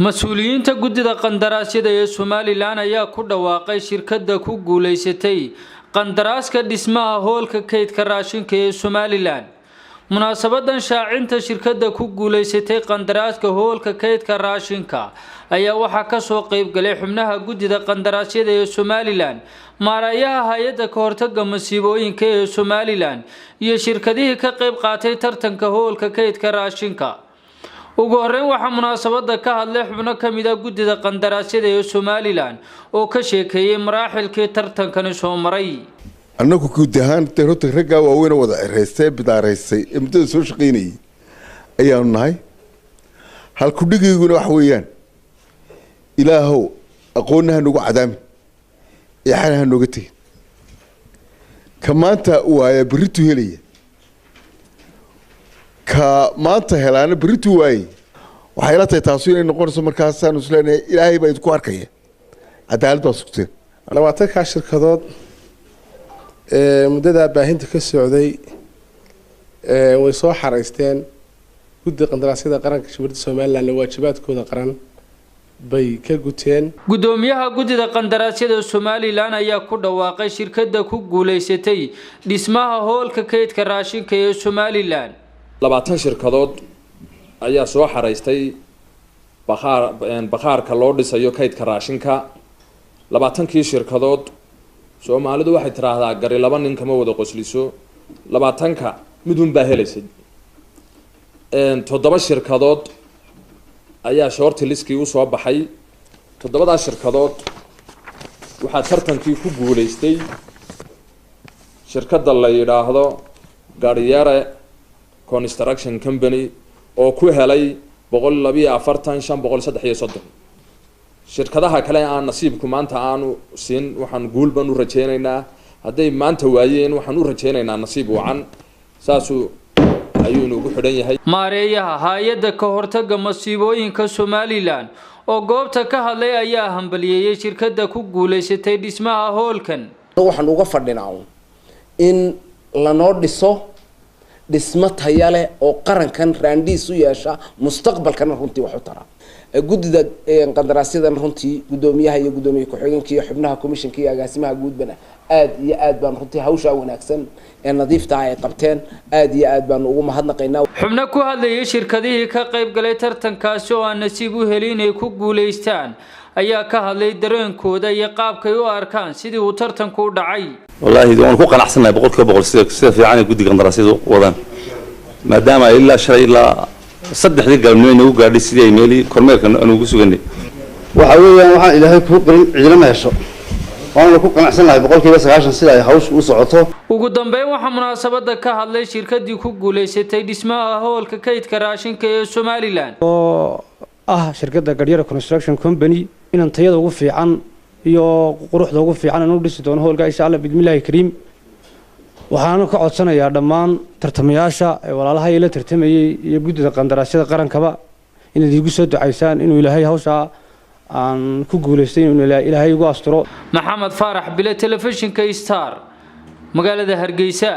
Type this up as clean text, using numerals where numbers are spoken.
Mas-uuliyiinta guddida qandaraasyada ee Somaliland ayaa ku dhawaaqay shirkadda ku guulaysatay qandaraaska dhismaha hoolka kaydka raashinka ee Somaliland. Munaasabadan shaacinta shirkadda ku guulaysatay qandaraaska hoolka kaydka raashinka ayaa waxaa kasoo qeybgalay xubnaha guddida qandaraasyada ee Somaliland, maarayaha hay-adda ka hortaga masiibooyinka ee Somaliland iyo shirkadihii ka qeyb qaatay tartanka hoolka kaydka raashinka. Ugu horeyn, waxaa munaasabada ka hadlay xubno ka mid ah guddida qandaraasyada ee Somaliland oo ka sheekeeyey maraaxilkii tartankani soo maray. Annagu guud ahaan dee horta raggaa waaweyn oo wada ciraystay ee bidaaraystay ee muddada soo shaqaynayay ayaanu nahay. Halkudhigayguna waxa weeyaan: Ilaahow, aqoonna ha noogu cadaamin, eexana ha nooga tegin. Ka maanta waaya berrituu helaya, ka maanta helaana berrituu waayey. Waxay la tahay taasu inay noqonayso markaasaanu isleenahay Ilaahay baa idinku arkaya, cadaalad baa sugteen. 20-kaa shirkadood ee muddadaa baahinta ka socday way soo xareysteen. Guddi qandaraasyada qaranka Jamhuuriyadda Somalilandna waajibaadkooda qaran bay ka guteen. Guddoomiyaha guddida qandaraasyada Somaliland ayaa ku dhawaaqay shirkadda ku guulaysatay dhismaha hoolka kaydka raashinka ee Somaliland. 20 shirkadood ayaa soo xareystay bakhaar bakhaarka loo dhisayo kaydka raashinka. 20-kii shirkadood, Soomaalidu waxay tiraahdaa gari laba nin kama wada qosliso, 20-ka midun baa helaysay. Toddoba shirkadood ayaa short listkii usoo baxay. Toddobadaa shirkadood waxaa tartankii ku guulaystay shirkadda la yidhaahdo Garyare Construction Company oo ku helay 142,533. Shirkadaha kale aan nasiibku maanta aanu siin, waxaan guul baan u rajeynaynaa. Hadday maanta waayeen, waxaan u rajeynaynaa nasiib wacan. Saasuu ayuu inugu xidhan yahay. Maareeyaha hay-adda ka hortagga masiibooyinka Somaliland oo goobta ka hadlay ayaa hambaliyeeyey shirkadda ku guulaysatay dhismaha hoolkan. Waxaan uga fadhinaa un in lanoo dhiso dhismo taya leh oo qarankan raandhiis u yeesha, mustaqbalkana runtii wax u tara. Guddida qandaraasyadan runtii, guddoomiyaha iyo guddoomiye ku-xigeenka iyo xubnaha commissionka iyo agaasimaha guudbana, aad iyo aad baan runtii hawshaa wanaagsan ee nadiifta ay qabteen aad iyo aad baanu ugu mahadnaqaynaa. Xubno ku hadlayay shirkadihii ka qayb galay tartankaasi oo aan nasiib u helin inay ku guulaystaan ayaa ka hadlay dareenkooda iyo qaabkay u arkaan sidii uu tartanku u dhacay. Wallaahi waan ku qanacsannahay 100% sida fiican ay guddiga qandaraasyadu u wadaan, maadaama ay ilaa shalay ilaa 3-dii galabnimo nagu gaadhay sidii ay meelii kormeerka aanu ugu suganay. Waxa weeyaan, waxaan Ilaahay kuu qorin cidina ma hesho. Waanuna ku qanacsannahay 90% sida ay hawshu u socoto. Ugu dambeyn, waxaa munaasabada ka hadlay shirkadii ku guulaysatay dhismaha hoolka kaydka raashinka ee Somaliland. Oo ah shirkadda Garyara Construction Company, inaan tayada ugu fiican iyo quruxda ugu fiican aan u dhisi doono hoolka, insha Allah bismillaahi kariim. Waxaana ka codsanayaa dhammaan tartamayaasha ee walaalaha ila tartamayey iyo guddida qandaraasyada qarankaba inaad iigu soo ducaysaan inuu Ilaahay hawshaa aan ku guulaystay inuu Ilaahay igu asturo. Maxamed Faarax Bile, Telefishinka Star, magaalada Hargeysa.